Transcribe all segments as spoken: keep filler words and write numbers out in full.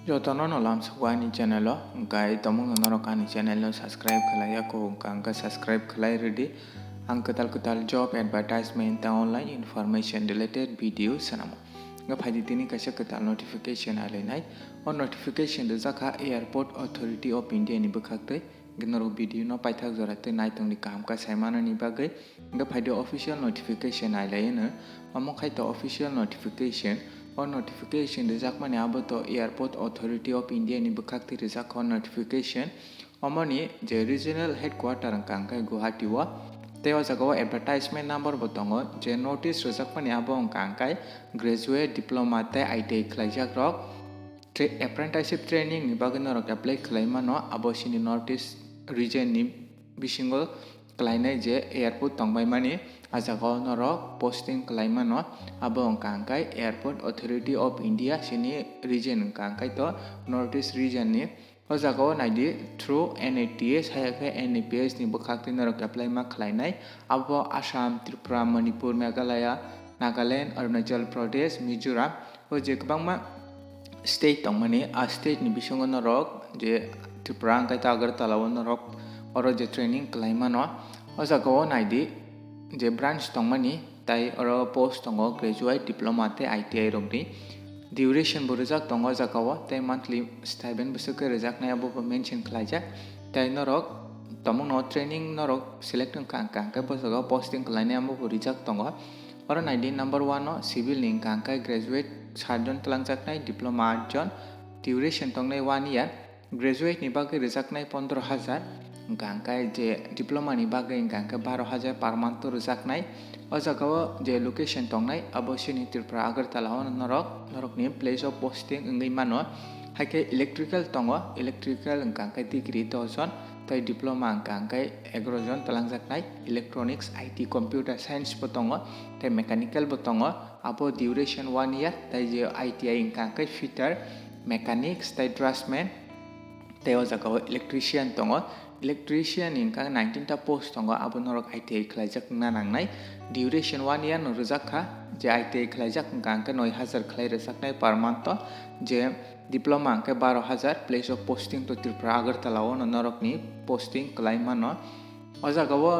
Jotono no lamsukgo ani channel o, hwnkhe tomungno norok ani channel no subscribe khlai ya kho, hwnkha hwnkhe subscribe khlai rwdi. Ang kwtal kwtal job advertisement tei online information related video swnamo. Hwnkhe phaidi tini kaisa kwtal notification alainai. O notification rijak kha Airport Authority of India ni bwkhaktwi. Hwnkhe norok video no paithak jora tei naitongdi kaham khe saimanani bagwi. Hwnkhe phaidi official notification ailai hwno. Omo khai to official notification. O notification rijakmani abo to Airport Authority of India ni bwkhaktwi rijak kha o notification. Omoni je regional headquarter wngkha hwnkhe Guwahati o. Tei o jaga o advertisement number bo tongo, je notice rijakmani abo wngkha hwnkhe graduate, diploma tei I T I khlaijak rok. Tra-, apprenticeship training ni bagwi norok apply khlai mano, abo chini North East region ni bisingo khlainai je airport tongbaimani, a jagao norok posting khlai mano, abo wngkha hwnkhe Airport Authority of India chini region wngkha hwnkhe to North East region ni. O jagao naidi through N A T S hai khe N A P S ni bwkhaktwi norok apply ma khlainai, abo Assam, Tripura, Manipur, Meghalaya, Nagaland, Arunachal Pradesh, Mizoram, o je kwbangma state tongmani, a state ni bisingo norok je Tripura hwnkhe ta Agartala o norok oro je training khlai mano. O jaga o naidi je branch tongmani, tai oro post tongo graduate, diploma tei I T I rokni. Duration bo rijak tongo o jaga o, tei monthly stipend bwswk khe rijaknai abo bo mention khlaijak. Tei norok tomungno training norok select wngkha hwnkha hwnkhe bo jaga o posting khlainai abo bo rijak tongo. Oro naidi number one o civil ni wngkha hwnkhe graduate sat jon twlangjaknai, diploma at jon, duration tongnai one year, graduate ni bagwi rijaknai pondro hajar, wngkha hwnkhe je diploma ni bagwi wngkha hwnkhe baro hajar per month o rijaknai. O jaga o je location tongnai abo chini Tripura Agartala o norok, norokni place of posting wngwi mano. Hai khe electrical tongo, electrical wngkha hwnkhe degree dos jon, tei diploma wngkha hwnkhe egaroh jon twlangjaknai, electronics, I T, computer science bo tongo, tei mechanical bo tongo, abo duration one year, tei je I T I wngkha hwnkhe fitter, mechanics tei draftsman, tei o jaga o electrician tongo, electrician ni wngkha nineteen ta post tongo, abo norok I T I khlaijak wngna nangnai, duration one year no rijak kha, je I T I khlaijak wngkha hwnkhe noi hajar khlai rwjaknai per month o, je diploma hwnkhe baro hajar, place of posting to Tripura Agartala o no norokni posting kwlai mano. O jaga o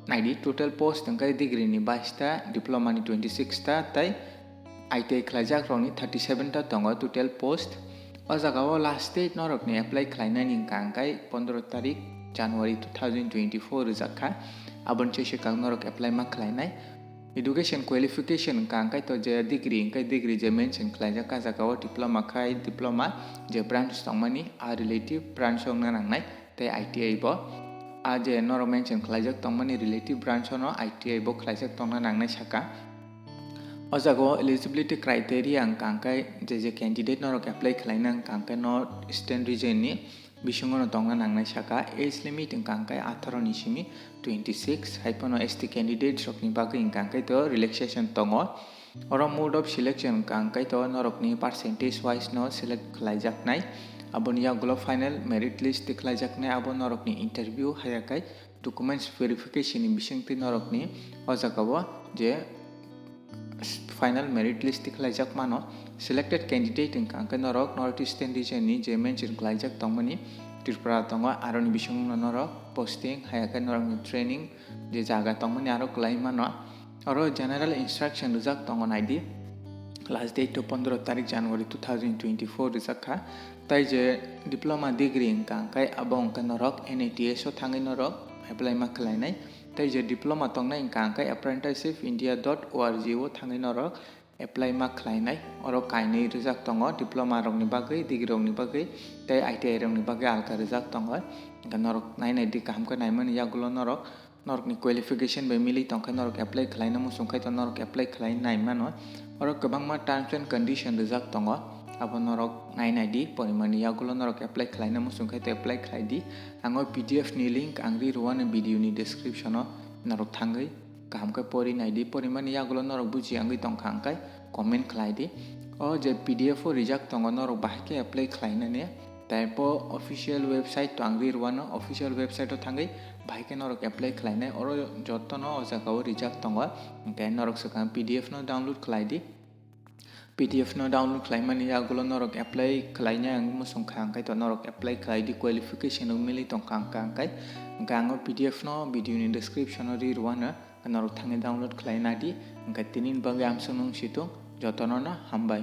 naidi total post hwnkhe degree ni bais ta, diploma ni twenty six ta tei I T I khlaijak rokni thirty seven ta tongo total post. O jaga o last date norokni apply khlainani wngkha hwnkhe pondro tarik January two thousand twenty four rijak kha, aboni se swkang norok apply ma khlainai. Education qualification wngkha hwnkhe to je degree hwnkhe degree je mention khlaijak, a jaga o diploma khai diploma, je branch tongmani a relative branch o wngna nangnai, tei I T I bo a je norok mention khlaijak tongmani relative branch o no I T I bo khlaijak tongna nangnai saka. O jaga o eligibility criteria wngkha hwnkhe je je candidate norok apply khlaina wngkha hwnkhe North Eastern region ni bisingo no tongna nangnai saka, age limit wngkha hwnkhe atharo ni simi twenty six, hai phano S T candidates rokni bagwi wngkha hwnkhe to relaxation tongo. Oro mode of selection wngkha hwnkhe to norokni percentage wise no select khlaijaknai, aboni yagulo final merit list khlaijaknai, abo norokni interview haiya khai documents verification ni bisingtwi norokni o jaga o je final merit list khlaijak mano. Selected candidate wngkha hwnkhe norok North Eastern region ni je mention khlaijak tongmani Tripura tongo, aroni bisingo norok posting haiya khe norokni training je jaga tongmani aro kwlai mano. Oro general instruction rijak tongo naidi, last date to pondro tarik January two thousand twenty four rijak kha. Tai je diploma degree wngkha hwnkhe abo wngkha norok N A T S o thangwi norok apply ma khlainai. Tai je diploma tongnai wngkha hwnkhe apprenticeship india dot org o thangwi norok apply ma khlainai. Oro kainwi rijak tongo diploma rokni bagwi, degree rokni bagwi tei I T I rokni bagwi alka rijak tongo. Hwnkhe norok nainai di kaham khe naimani yagulo norok norokni qualification bai mili tongkhe norok apply khlaina muchung khai to norok apply khlai nai mano. Oro kwbangma terms and condition rijak tongo, abo norok nainai di, porimani yagulo norok apply khlaina muchung khai to apply khlai di. Ang o P D F ni link ang ri rwani video ni description o, norok thangwi kaham khe pori nai di, porimani yagulo norok buji yangwi tongkha hwnkhe comment khlai di. O je P D F o rijak tongo norok bahai khe apply khlainani. Tei bo official website to ang ri rwano, official website o thangwi bahai khe norok apply khlainai, oro jotono o jaga o rijak tongo, hwnkhe norok swkang P D F no download khlai di. P D F no download khlaimani yagulo norok apply khlainai ang muchung kha, hwnkhe to norok apply khlai di, qualification rok mili tong kha, hwnkhe, hwnkhe, hwnkhe ang o P D F no video ni description o ri rwano, norok thangwi download khlai na di, hwnkhe tini ni bagwi amsuk nung situng, jotono no hambai.